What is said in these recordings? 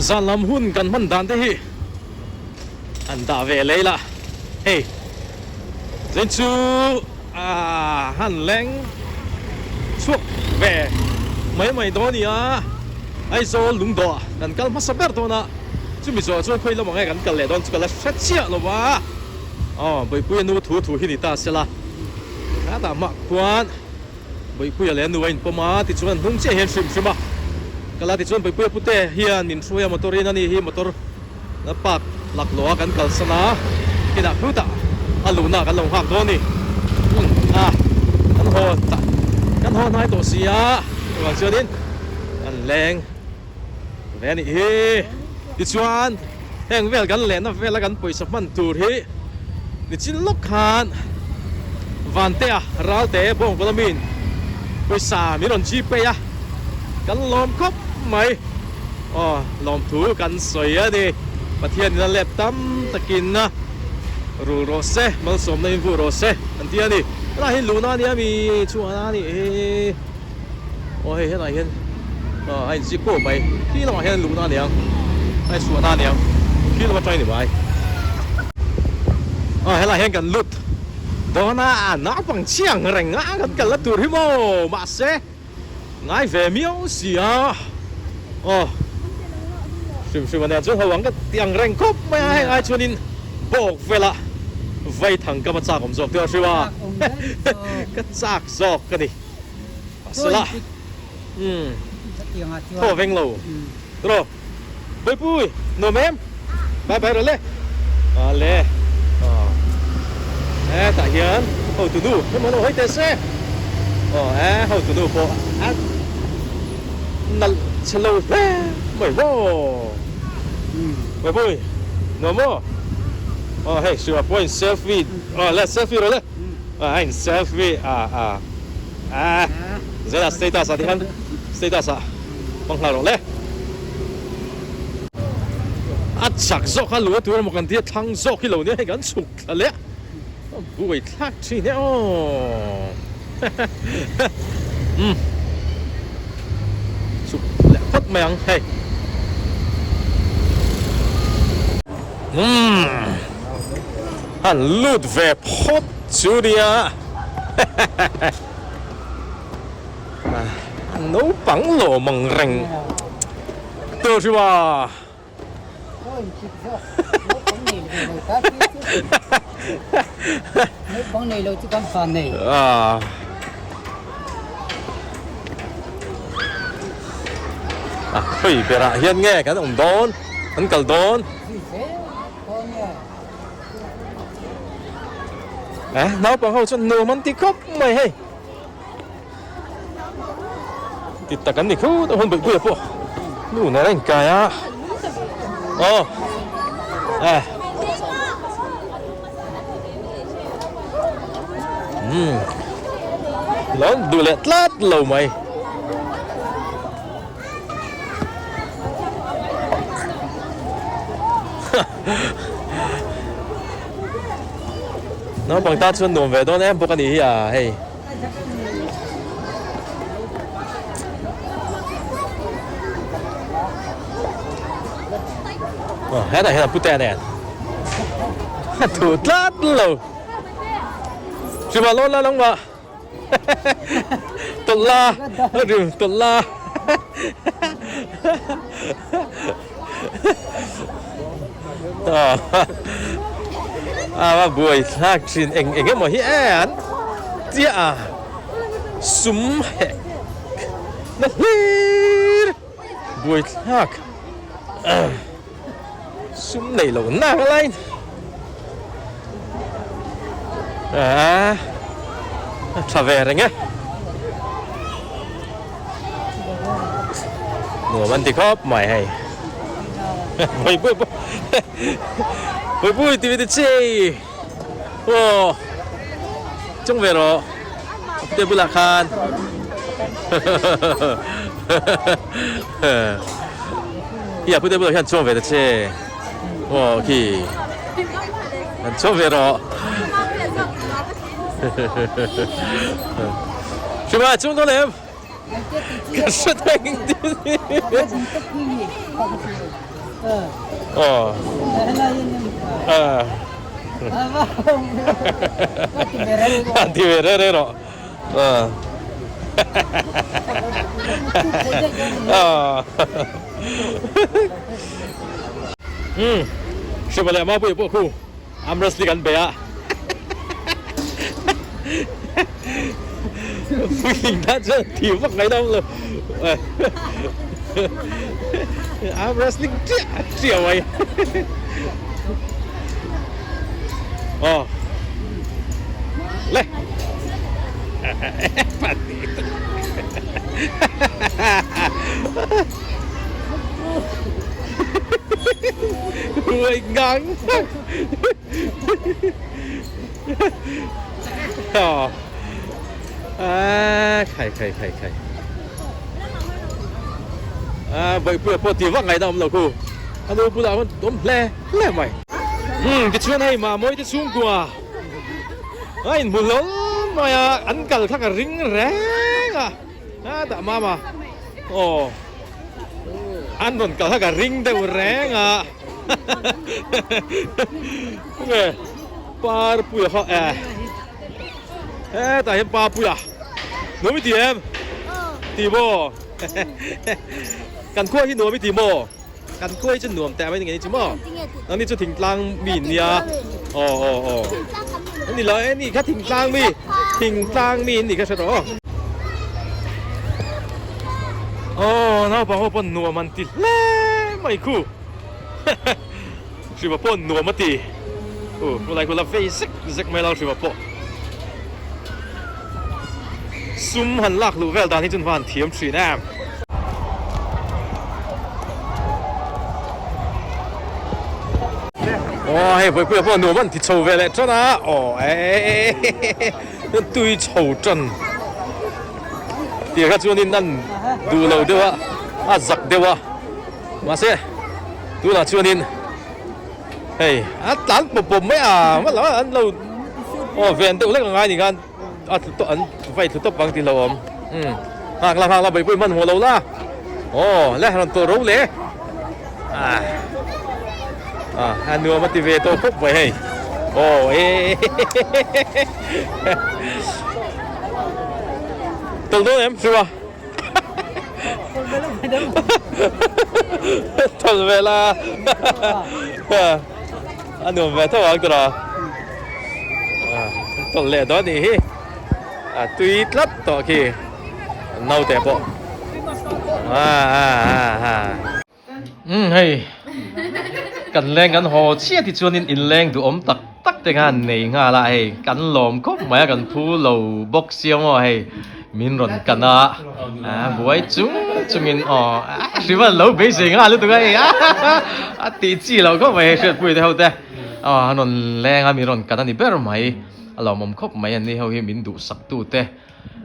Zan lam hun kan hman dan te hi an dah ve lei la hei zain chu a han leng chhuak ve mai mai dawn a ni a, Aizawl lungdawh kan kal hmasa ber dawn a, chumi zawh chuan khawi lamah nge kan kal leh dawn chu ka la hre chiah lo va, aw Bawipuia nu thu thu hi ni ta se la, hetah hmah khuan. Bawipuia leh a nu a inpawm a, tichuan hnung chiah hian hrim hrim a kal a, tichuan Bawipuia pute hian min hruai a motor in a ni hi motor la park laklawh a kan kalsan a, kinah khutah a luhna kan lo nghak dawn a ni a, kan haw kan haw hnai tawh si a, chuvang chuanin kan leng ve a nih hi, tichuan heng vel kan lehna vela kan pawisa hman tur hi nichin lawk khan Vantea Ralte Bawngkawn amin pawisa min rawn gpay a, kan lawm khawp mai aw lawmthu kan sawi a ni, Pathianin a let tam takin a rul rawh se, malsawmna in vuh rawh se an ti a ni, helai hi luhna a nia mi chhuahna a nih hi. Aw hei helaiah hian a inzip kuau mai khi lamah hian luhna a ni ang a inchhuahna a ni ang khi lam atangin ni mai aw helaiah hian kan lut dawn a naupang chiang reng a kan kalna tur hi maw mahse ngai ve miau si a aw hrim hrim a nia chuan ho ang ka ti ang reng khawp mai a heng ai chuanin bawk vela vaithang kam a chak awm zawk tih a hriu a ka chak zawk ka ni. Sela thaw veng lo rawh Bawihpui nuam em bye bye rawh le ale hetah hian hotu nu hemaw lo hawi teh se aw e hotu nu pawh a nalh chhe lo hle mai maw Bawihpui nuam maw aw hei Siwa pawh in selfie aw le selfie rawh le a in selfie a a. Ah, zela status ah tikhan status ah hmang nghal rawh le. A chak zawk a lu a tur emaw kan tia thlang zawk hi lo nia hei kan chhuk thla leh a buai thlak thin e aw. Umm chhuk leh phawt mai ang hei. Umm han lut ve phawt chu nia. Naupang lawm ang reng tur hi ma. Naupang nei lo chu kan fa nei. A khawi berah hian nge kan awm dawn, kan kal dawn. Eh, naupang ho chuan nuam an ti khawp mai hei. Ti tak an ni khut a hun buih buih pawh nu nen a inkai a. Aw. Eh. Hmm. Lon duh leh tlat lo mai. Naupang tan chuan nuam ve dawn em bawk a nih hi a hei. Aw hetah hian a pute nen a thu tlat lo. Hrimah lawn la langmah. Tawlh la rim tawlh la a va buai thlak thin eng eng emaw hi e an chiah a sum hek na hlir buai thlak Sum nei lo nak a lai a a tha ve reng e nuam an ti khawp mai hei pui pui pui pui pui ti ti chi aw chung ve rawh te bulah khan Hi a pute bulah hian chuang ve ta che. Aw khi. An chuang ve rawh. Hriba chuang dawn em? Ka hre thei engtin. Aw. An ti ve reh reh rawh. Umm Hriva leh Mapuia pawh khu arm wrestling an bei a. Puitling tan chuan ti vak ngaih na awm lo. Arm wrestling chiah chiah mai. Aw. Le. Ui ngang. Aw. Ah, khai khai khai khai. Ah, bawihpuia pawh ti vak ngaihna awm lo khu. A nu bulah khan awm hle hle mai. Umm tichuan hei Mamawii te chhungkua a inhmu hlawl mai a, an kal kha ka ring reng a. A dah mama. Aw. An rawn kal kha ka ring deuh reng a. Nge Parpuia kha eh hetah hian Papuia nuam i ti em? Ti maw? Kan khua hi nuam i ti maw? Kan khua hi chu nuam teh mai ni nge ni chu maw? Nangni chu thingtlang mi in nia aw aw aw ni lo e ni kha thingtlang mi thingtlang mi in ni kha hre rawh aw. Aw naupang ho pawn nuam an ti hle mai khu. Hriva pawh nuam a ti. U khulai khula vei zek zek mai lo Hriva pawh. Sum han lak luh vel dan hi chu han thiam thin em. Aw hei Vawipuia pawh nuam an ti chho ve leh tan a. Aw eeii tui chho tan. Tih kha chuanin an duh lo deuh a, a zak deuh a. Mahse tunah chuanin hei a tlan pawp pawp mai a hma lamah an lo aw ven deuh hlek a ngai ni khan a tlu tawh an vai tlu tawp ang tih hlauhawm umm nghak la nghak la beihpui hmanhmawh lo la aw le rawn tawh ro le ah ah a nuam a ti ve tawh khawp mai hei aw eh tawlh dawn em hriwa. Thawl ve la a nuam ve tho ang tawh tawlh leh dawn nih hi a tui tlat tawh khi naute pawh a a a Umm hei kan leng kan haw chiah ti chuanin inleng duhawm tak tak te khan nei nghal a hei kan lawm khawp mai a kan phu lo bawk sia maw hei min rawn kan a a buai chung chungin aw a hrim a lo beisei nghal lutuk a hei a tih chi loh khawp mai hei hriatpui te ho te aw an rawn leng a min rawn kan a ni ber mai a lawmawm khawp mai an ni ho hi min duhsak tu te.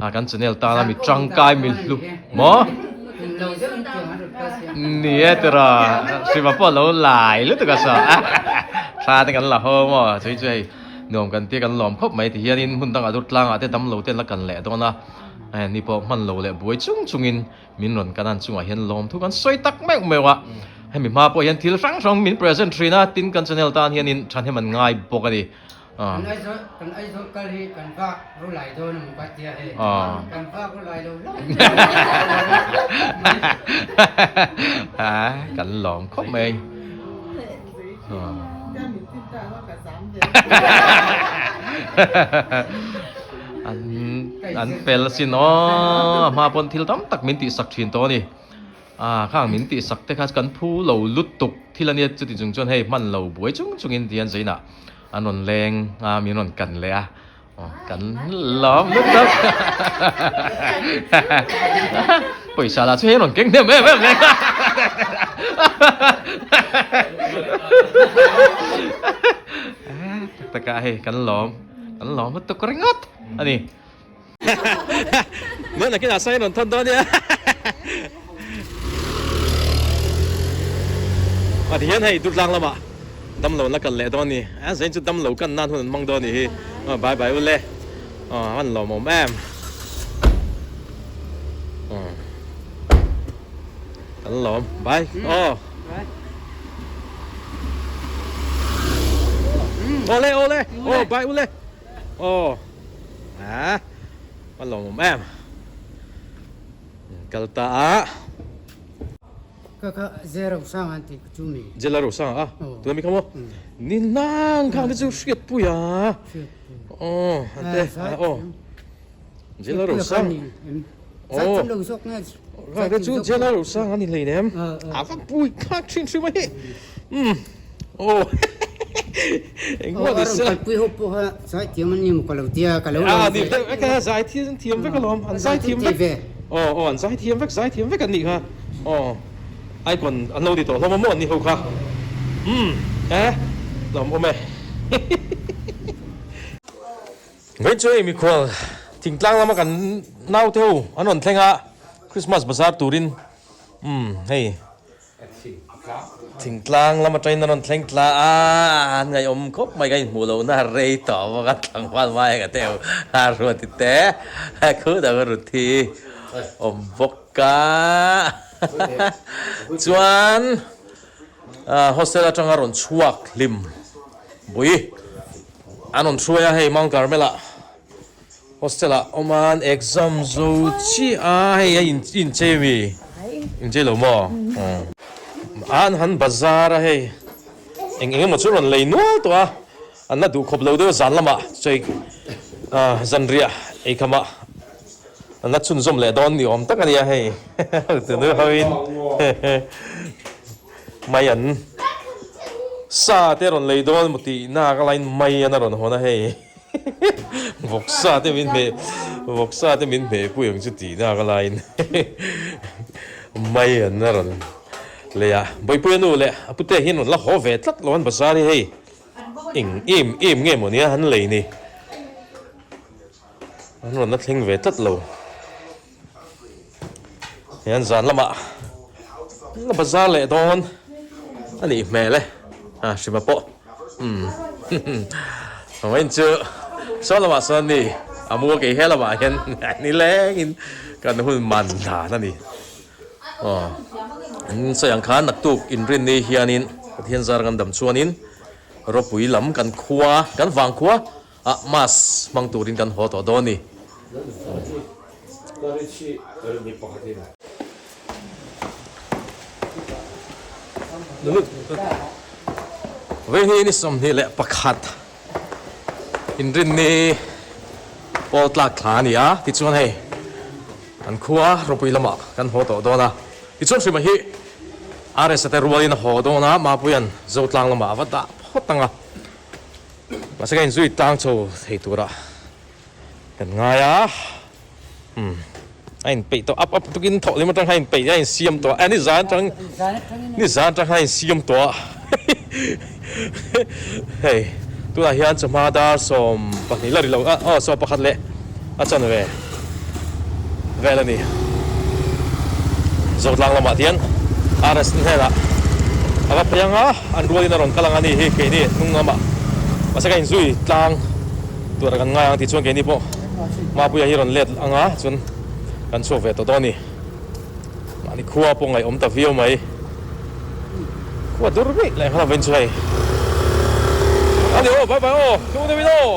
A kan channel tana mi tangkai mi hlu maw ni e tira hriva pawh lo lai lutuk a saw thla te kan la ho maw chui chu hei nuam kan tia kan lawm khawp mai ti hianin hmun dangah dur tlangah te damlo te an la kan leh dawn a hei ni pawh hman lo leh buai chung chungin min rawn kan an chungah hian lawm thu kan sawi tak meuh meuh a hemi hma pawh hian thil hrang hrang min present thin a tin kan channel tan hianin thahnem an ngai bawk a ni. Kan Aizawl kan Aizawl kal hi kan vak ru lai dawn a maw ka tia hei. Kan vak ru lai lo lo. Kan lawm khawp mai. An an fel asin aw a hma pawn thil tam tak min tihsak thin tawh a ni. Ah khang min tihsak te kha kan phu lo lutuk thil a nia chuti chung chuan hei hman lo buai chung chungin ti hian zainah an rawn leng a min rawn kan leh a aw kan lawm lutuk pawisa lah chu hei rawn keng hnem em em leh tak takah hei kan lawm kan lawm lutuk ringawt a ni. Nua nakin ah sain rawn thawn dawn nia. A ti hian hei Durtlang lamah damlo an la kal leh dawn ni. A zain chu damlo kan nan hun an hmang dawn ni hi. Aw bye bye ule. Aw an lawmawm em. Aw kan lawm bye. Aw. Awle awle aw bye ule aw a a lawmawm em kal ta a. Ka kha zero sang an tih chu mi. Zela ro sang a tuna mi kha maw ni nang khang te chu hriat pui a aw an te aw zela ro sang aw khang te chu zela ro sang an inhlei nem a va pui khak thin hrim a hi um aw engmaw ni se pui ho pawh kha zai thiam an ni maw ka lo tia ka lo a ni deuh vek a zai thiam vek alawm an zai thiam vek aw aw an zai thiam vek zai thiam vek an nih kha. Aw icon an lo ni tawh hlawm a maw an ni ho kha umm e lawm awm e Vawiin chu hei mikhual thingtlang lama kan naute ho an rawn thleng a Christmas bazar turin umm hei thingtlang lam atangin an rawn thleng tla a an ngaihawm khawp mai ka inhmuh lohna rei tawh bawk a tlangval mai ka teu a ruati te khutah ka ruthi awm bawk. Ka chuan hostel atanga rawn chhuak hlim bui an rawn hruai a, hei Mount Carmel ah hostel ah awm a an exam zo chiah a, hei a inchei ami? Inchei lo maw? An han bazar a hei eng eng emaw chu rawn lei nual tawh a, an la duhkhawp lo deuh a zan lamah chei zanriah eikham ah. An la chhunzawm leh dawn ni awm tak a nia hei tunu hoin mai an sa te rawn lei dawn maw tih nak a lain mai an a rawn hawn a hei vawksa te min hmeh vawksa te min hmeh pui ang chu tih nak a lain mai an a rawn lei a Bawipuia nu leh a pute hian rawn la haw ve tlat lo an bazar hi hei eng em em nge maw nia an lei ni. An rawn la thleng ve tlat lo. Hian zan lamah la bazar leh dawn a nih hmel e. A hrima pawh umm vawiin chu saw lamah sawn ni a mu a kei he lamah hian nilengin kan hun man dan a ni. Aw an sawi ang khan naktuk inrinni hianin Pathian zar kan dam chuanin ropui lam kan khua kan vang khua Ah mass hmang turin kan haw tawh dawn ni. Vei ni 21 inrinni pawl tlak thla a ni a, tichuan hei kan khua ropui lamah kan haw tawh dawn a, tichuan hrima hi RS-a te rualin a haw dawn a, Mapuia'n Zotlang lamah a va dah phawt ang a. Mahse ka inzui tlang chho thei turah kan ngai a, umm a inpeih tawh up up tukin thawh lem atang khan a inpeih a insiam tawh a, nizan atang nizan atang khan a insiam tawh a hei tunah hian chawhma dar 12 la ri lo a aw 11 leh a chanve vel a ni. Zotlang lamah hian RS hnenah a va phei ang a, an rualin a rawn kal ang a ni hi keini hnung lamah mahse ka inzui tlang tur a kan ngai ang tih chuan keini pawh Mapuia hi rawn let ang a chuan kan chhuak ve tawh dawn a ni. Mahni khua pawh ngaihawm ta viau mai. Khua dur rih leh nghal avin chu hei. Ani aw bye bye aw tlung deuhin aw.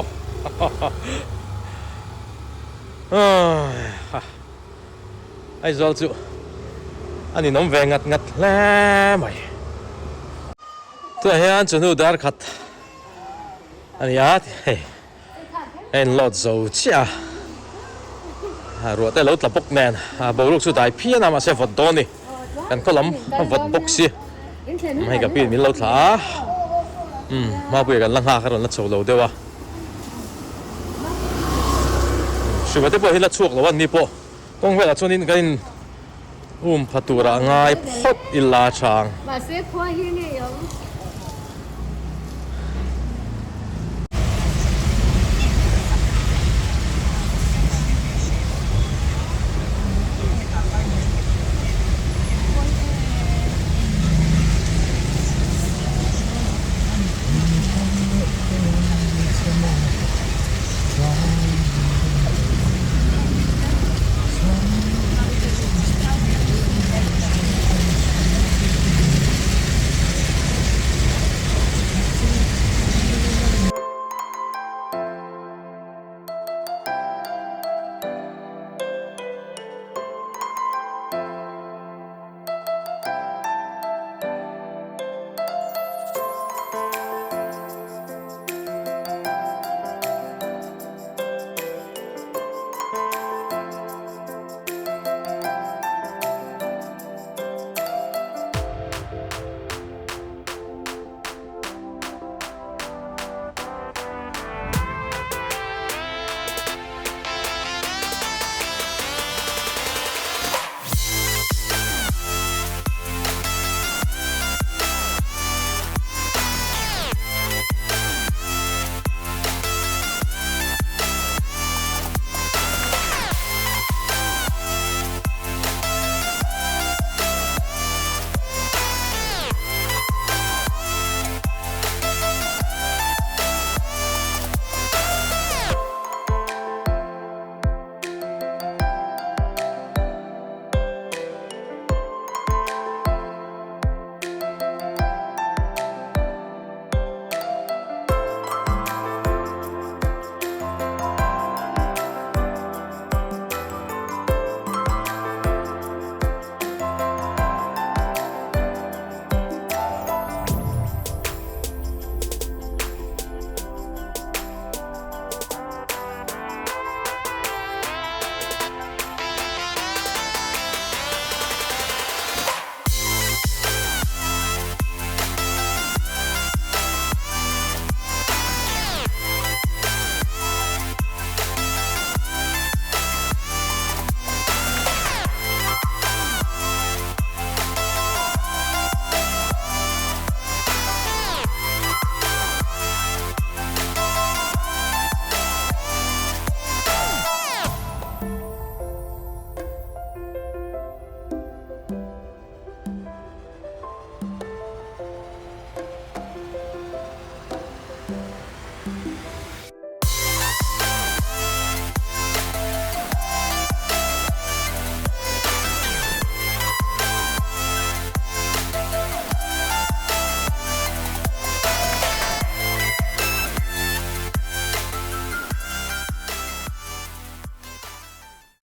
Aizawl chu a ninawm ve ngat ngat hle mai. Tunah hian chawhnu dar khat a ni a hei a inload zo chiah a, ruah te a lo tla bawk nen a boruak chu dai phian a mahse vawt dawn a ni kan khaw lam a vawt bawk si hei ka pi min lo thlah a umm Mapuia kan la nghak a rawn la chho lo deuh a. Hriva te pawh hi la chhuak lo a ni pawh kawng velah chuanin kan in um pha turah ngai phawt ila chang. Mahse khua hi nge i awm?